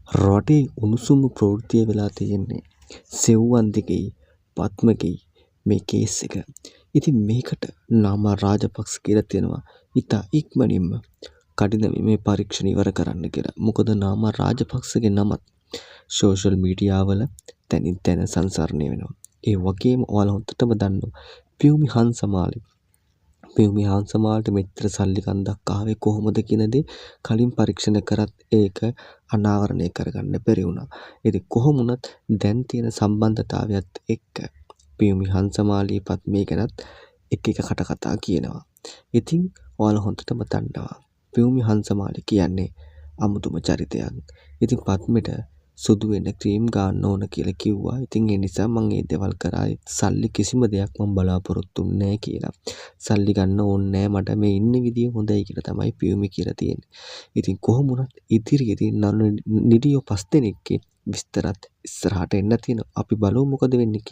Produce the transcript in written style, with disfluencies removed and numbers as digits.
රටේ උණුසුම ප්‍රවෘත්තිය වෙලා තියෙන්නේ සෙව්වන්තිගෙයි පද්මගෙයි මේ කේස් එක. ඉතින් මේකට නාමල් රාජපක්ෂ කියලා තියෙනවා ඉතා ඉක්මනින්ම කඩිනමින් මේ පරීක්ෂණ ඉවර කරන්න කියලා. මොකද නාමල් රාජපක්ෂගේ නමත් සෝෂල් මීඩියාවල තැනින් තැන සංසරණය වෙනවා. ඒ වගේම ඔයාලා හොඳටම දන්නවා පියුමි හංසමාලි. පියුමි හංසමාලිට මෙච්චර සල්ලි කන්දක් ආවේ කොහොමද කියන දේ කලින් පරීක්ෂණ කරත් ඒක අනාවරණය කරගන්න බැරි වුණා. ඉතින් කොහොම වුණත් දැන් තියෙන සම්බන්ධතාවයත් එක්ක පියුමි හංසමාලී පද්මේ ගැනත් එක එක කටකතා කියනවා. ඉතින් ඔයාලා හොඳටම දන්නවා පියුමි හංසමාලි කියන්නේ අමුතුම චරිතයක්. ඉතින් පද්මෙට සුදු වෙන්න ක්‍රීම් ගාන්න ඕන කියලා කිව්වා. ඉතින් ඒ නිසා මං ඒ දේවල් කරා. සල්ලි කිසිම දෙයක් මං බලාපොරොත්තු නෑ කියලා. සල්ලි ගන්න ඕනේ නෑ, මට මේ ඉන්න විදිය හොඳයි කියලා තමයි පියුමි කියලා තියෙන්නේ. ඉතින් කොහොම වුණත් ඉදිරියේදී නළු නිළියෝ 5 දෙනෙක්ගේ විස්තරත් ඉස්සරහට එන්න තියෙනවා. අපි බලමු මොකද වෙන්නේ කියලා.